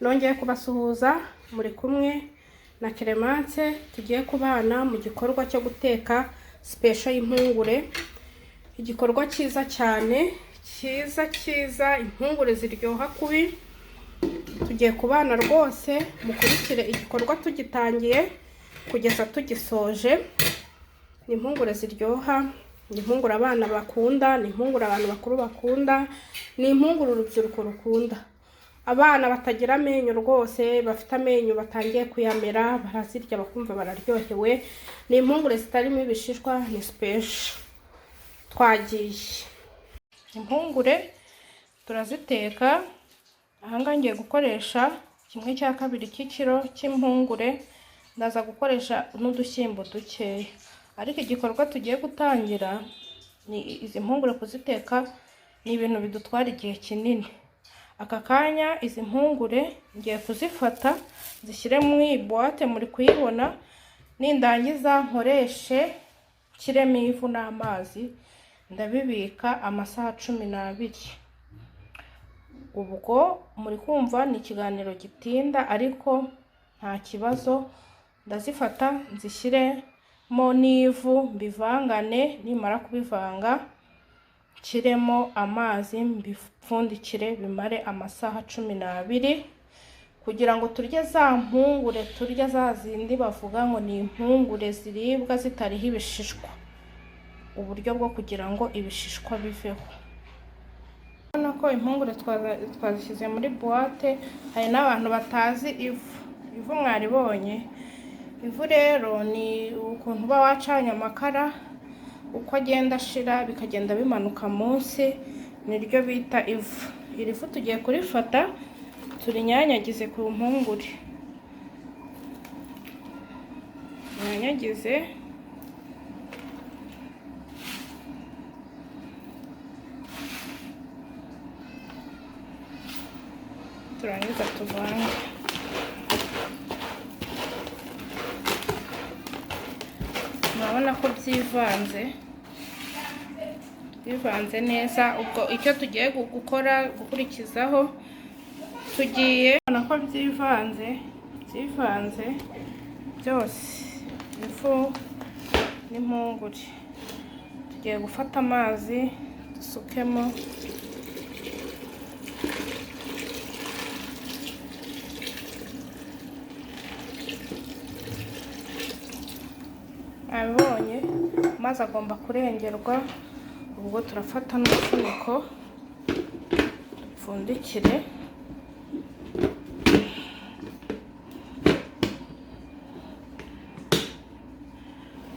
Nongeye kubasuhuza, muri kumwe na Clemence. Tugiye kubana mu gikorwa cyo guteka special y'impungure, igikorwa cyiza cyane, cyiza cyiza, impungure ziryoha kubi. Tugiye kubana rwose, mukurikire igikorwa tugitangiye kugeza tugisoje. Ni impungure ziryoha, ni impungure abana bakunda, ni impungure abantu bakuru bakunda, ni impungure urubyiruko rukunda. Abana batagira amenyo rwose, bafite amenyo batangiye kuyamera, barazirya bakumva bararyohewe. Ni impungure zitarimo ibishishwa, ni special. Twagiye, impungure turaziteka. Ahangaha ngiye gukoresha 1/2 cy'ikiro cy'impungure, ndaza gukoresha n'udushyimbo dukeya. Ariko igikorwa tugiye gutangira ni izi mpungure. Kuziteka ni ibintu bidutwara igihe kinini. Aka kanya izi mpungure ngiye kuzifata zishyire mu boîte, muri kuyibona. Nindangiza nkoreshe nshyiremo ivu n'amazi, ndabibika amasaha 12. Ubwo muri kumva ni ikiganiro gitinda, ariko nta kibazo. Ndazifata nzishyiremo n'ivu, mbivangane. Nimara kubivanga nshyiremo amazi, mbipfundikire bimare amasaha 12, kugira ngo turye za mpungure, turye za zindi bavuga ngo ni impungure ziribwa zitariho ibishishwa. Uburyo bwo kugira ngo ibishishwa biveho, urabona ko impungure twazishyize muri boîte. Hari n'abantu batazi ivu. Ivu mwaribonye? Ivu rero ni ukuntu uba wacanye amakara, uko agenda ashira bikagenda bimanuka munsi, niryo bita ivu. Iri vu tugiye kurifata turinyanyagize ku mpungure, nyanyagize. Turangiza tuvange. Murabona ko byivanze, bivanze neza. Ubwo icyo tugiye gukora, gukurikizaho, tugiye kubona ko byivanze, byivanze byose, ifu n'impungure. Tugiye gufata amazi dusukemo. Abibonye, amazi agomba kurengerwa. Ubwo turafata n'umufuniko dupfundikire.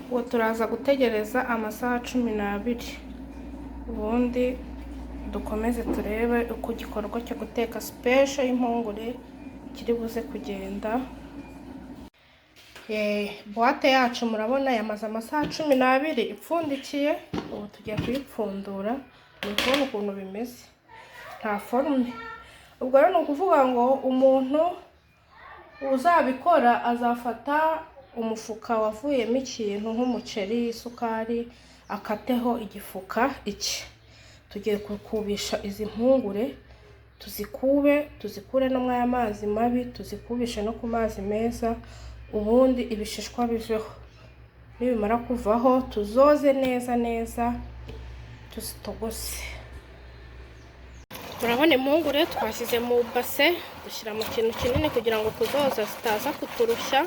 Ubwo turaza gutegereza amasaha 12, ubundi dukomeze turebe uko igikorwa cyo guteka special y'impungure kiri buze kugenda. Boîte yacu murabona yamaze amasaha 12 ipfundikiye. Ubu tugiye kuyipfundura. Muri kubona ukuntu bimeze, nta forme. Ubwo rero ni ukuvuga ngo umuntu uzabikora azafata umufuka wavuyemo ikintu nk'umuceri, isukari, akateho igifuka. Iki tugiye kukubisha izi mpungure, tuzikube, tuzikure no muri aya mazi mabi, tuzikubishe no ku mazi meza, ubundi ibishishwa biveho. Nibimara kuvaho tuzoze neza neza, tuzitogose. Murabona impungure twashyize mu base, dushyira mu kintu kinini kugira ngo kuzoza zitaza kuturushya.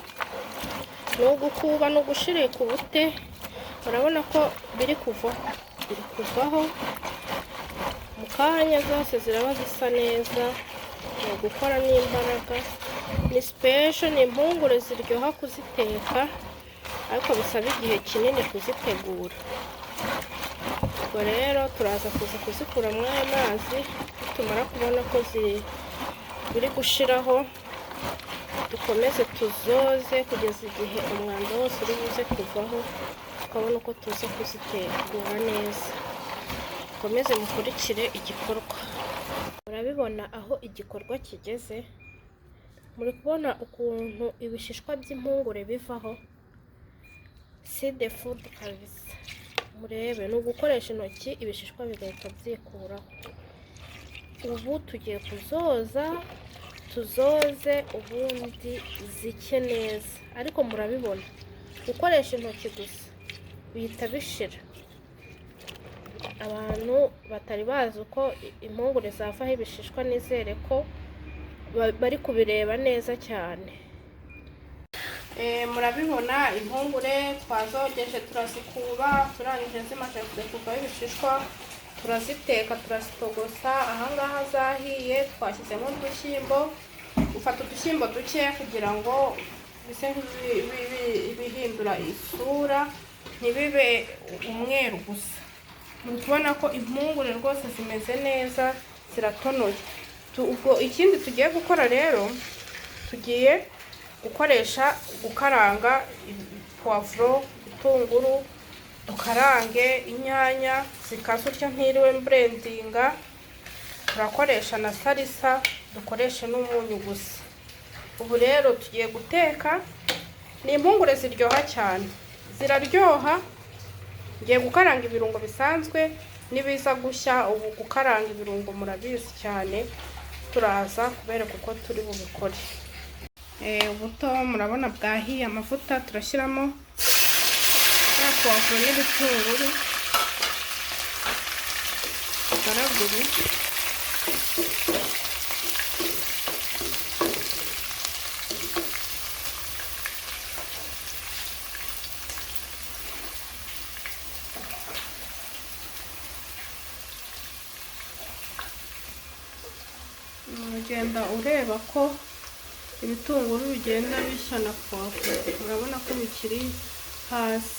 Ni ugukuba, ni ugushirika ubute. Murabona ko biri kuvaho, biri kuvaho. Mu kanya zose ziraba zisa neza. Ni ugukora n'imbaraga. Ni special, ni impungure ziryoha kuziteka, ariko bisaba igihe kinini kuzitegura. Ubwo rero turaza kuza kuzikura muri aya mazi nitumara kubona ko biri gushiraho, dukomeze tuzoze kugeza igihe umwanda wose uri buze kuvaho, tukabona uko tuza kuzitegura neza. Mukomeze mukurikire igikorwa. Murabibona aho igikorwa kigeze, muri kubona ukuntu ibishishwa by'impungure bivaho. See the food kabisa. Murebe, ni ugukoresha intoki ibishishwa bigahita byikuraho. Ubu tugiye kuzoza. Tuzoze ubundi zike neza. Ariko murabibona, gukoresha intoki gusa bihita bishira. Abantu batari bazi uko impungure zavaho ibishishwa, nizere ko bari kubireba neza cyane. Murabibona, impungure twazogeje, turazikuba, turangije zimaze kuvaho ibishishwa turaziteka, turazitogosa. Ahangaha zahiye, twashyizemo udushyimbo. Ufata udushyimbo dukeya kugira ngo bise nk'ibihindura isura, ntibibe umweru gusa. Muri kubona ko impungure rwose zimeze neza, ziratonoye. Ubwo ikindi tugiye gukora rero, tugiye gukoresha gukaranga puwavuro, ibitunguru, dukarange inyanya zikaze utya ntiriwe mburendinga. Turakoresha na salisa, dukoreshe n'umunyu gusa. Ubu rero tugiye guteka. Ni impungure ziryoha cyane, ziraryoha. Ngiye gukaranga ibirungo bisanzwe nibiza gushya. Ubu gukaranga ibirungo murabizi cyane, turaza kubereka uko turi bubikore. Ubuto murabona bwahiye, amavuta turashyiramo ya puwavuro n'ibitunguru, tugaragure. Ugenda ureba ko ibitunguru bigenda bishya na puwavuro, urabona ko bikiri hasi.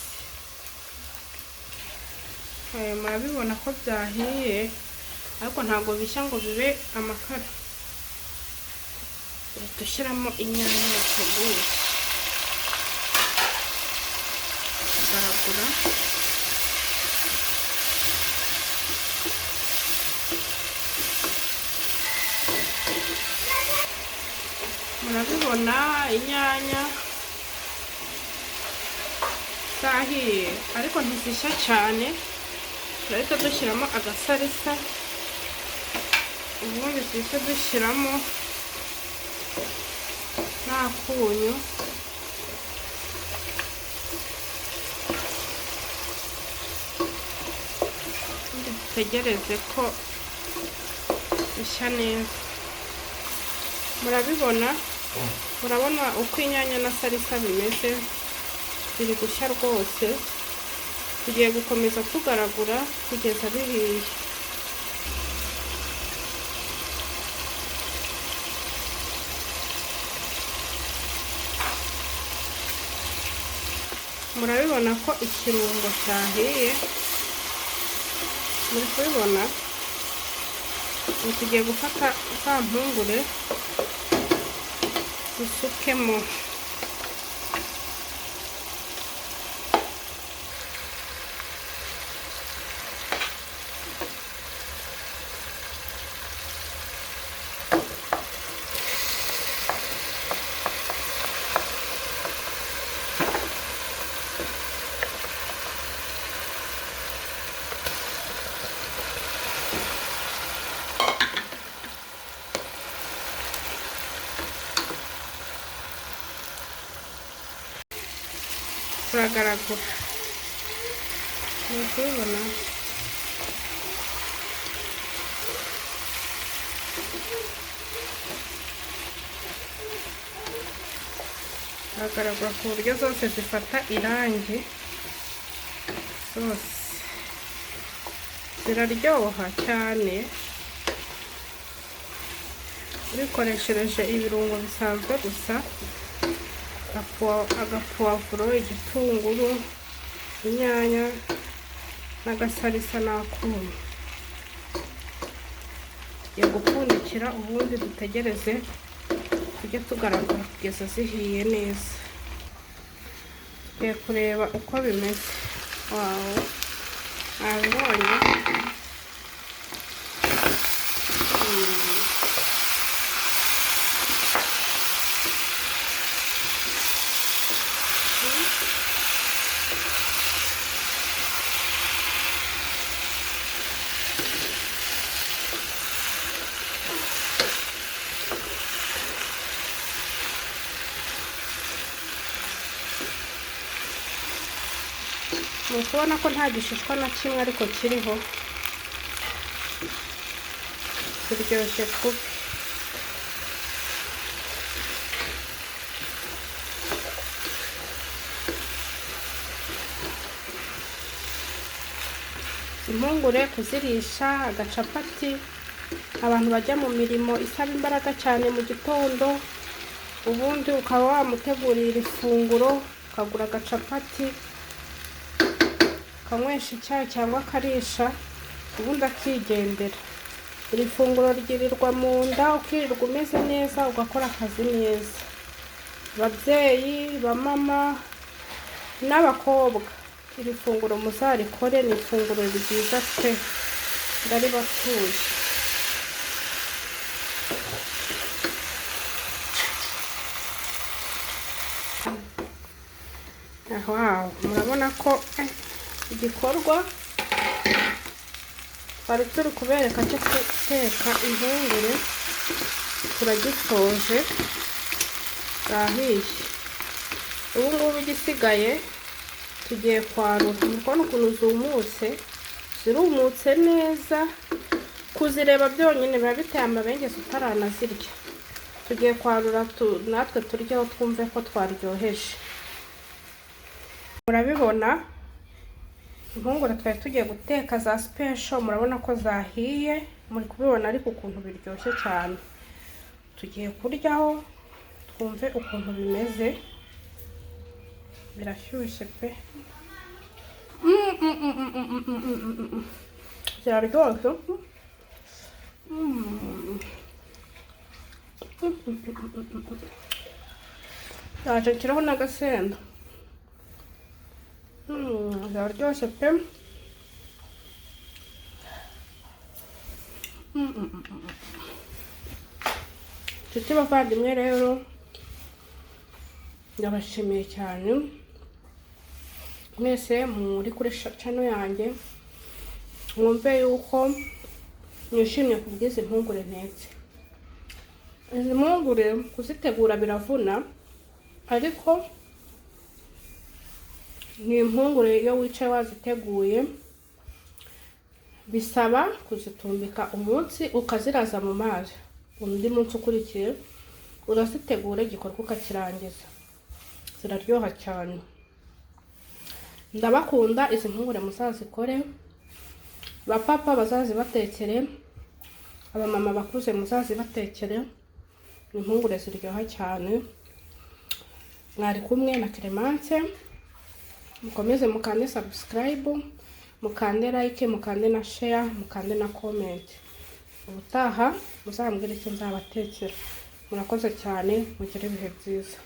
Murabibona ko byahiye, ariko ntabwo bishya ngo bibe amakara. Uhita ushyiramo inyanya wateguye, ugaragura. Murabibona, inyanya zahiye ariko ntizishya cyane. Turahita dushyiramo agasalisa, ubundi duhite dushyiramo n'akunyu. Ubundi dutegereze ko bishya neza. Murabibona, murabona uko inyanya na salisa bimeze, biri gushya rwose. Tugiye gukomeza tugaragura kugeza bihiye. Murabibona ko ikirungo cyahiye, muri kubibona. Ubu tugiye gufata za mpungure dusukemo. Turagaragura, muri kubibona. Turagaragura ku buryo zose zifata irangi zose. Ziraryoha cyane ubikoreshereje ibirungo bisanzwe gusa, agapuwavuro, igitunguru, inyanya n'agasalisa n'akunyu. Tugiye gupfundikira, ubundi dutegereze tujye tugaragura kugeza zihiye neza. Tugiye kureba uko bimeze. Wow, mwabibonye. Muri kubona ko nta gishishwa na kimwe ariko kiriho. Ziryoshye kubi. Impungure kuzirisha agacapati, abantu bajya mu mirimo isaba imbaraga cyane mu gitondo, ubundi ukaba wamutegurira ifunguro, ukagura agacapati akanywesha icyayi cyangwa akarisha, ubundi akigendera. Iri funguro ryirirwa mu nda, ukirirwa umeze neza, ugakora akazi neza. Ababyeyi, bamama n'abakobwa, iri funguro muzarikore, ni ifunguro ryiza pe, ndaribatuye. Wow, murabona ko igikorwa twari turi kubereka cyo guteka impungure turagisoje, zahiye. Ubu ngubu igisigaye tugiye kwarura. Muri kubona ukuntu zumutse, zirumutse neza, kuzireba byonyine biba biteye amabengeza utaranazirya. Tugiye kwarura natwe turyeho twumve ko twaryoheje. Murabibona impungure twari tugiye guteka za special, murabona ko zahiye, muri kubibona ariko ukuntu biryoshye cyane. Tugiye kuryaho twumve ukuntu bimeze, birashyushye pe. Ziraryoshye. Ndaje nshyiraho n'agasenda. Ziraryoshye pe. Nshuti bavandimwe rero, ndabashimiye cyane mwese muri kuri channel yanjye, mwumve yuko mwishimye ku bw'izi mpungure ntetse. Izi mpungure kuzitegura biravuna, ariko ni impungure iyo wicaye waziteguye, bisaba kuzitumbika umunsi ukaziraza mu mazi, undi munsi ukurikiye urazitegura, igikorwa ukakirangiza. Ziraryoha cyane. Ndabakunda, izi mpungure muzazikore, bapapa bazazibatekere, abamama bakuze muzazibatekere, impungure ziryoha cyane. Mwari kumwe na Clemence, mukomeze mukande subscribe, mukande like, mukande na share, mukande na comment. Ubutaha muzambwire icyo nzabatekera. Murakoze cyane, mugire ibihe byiza.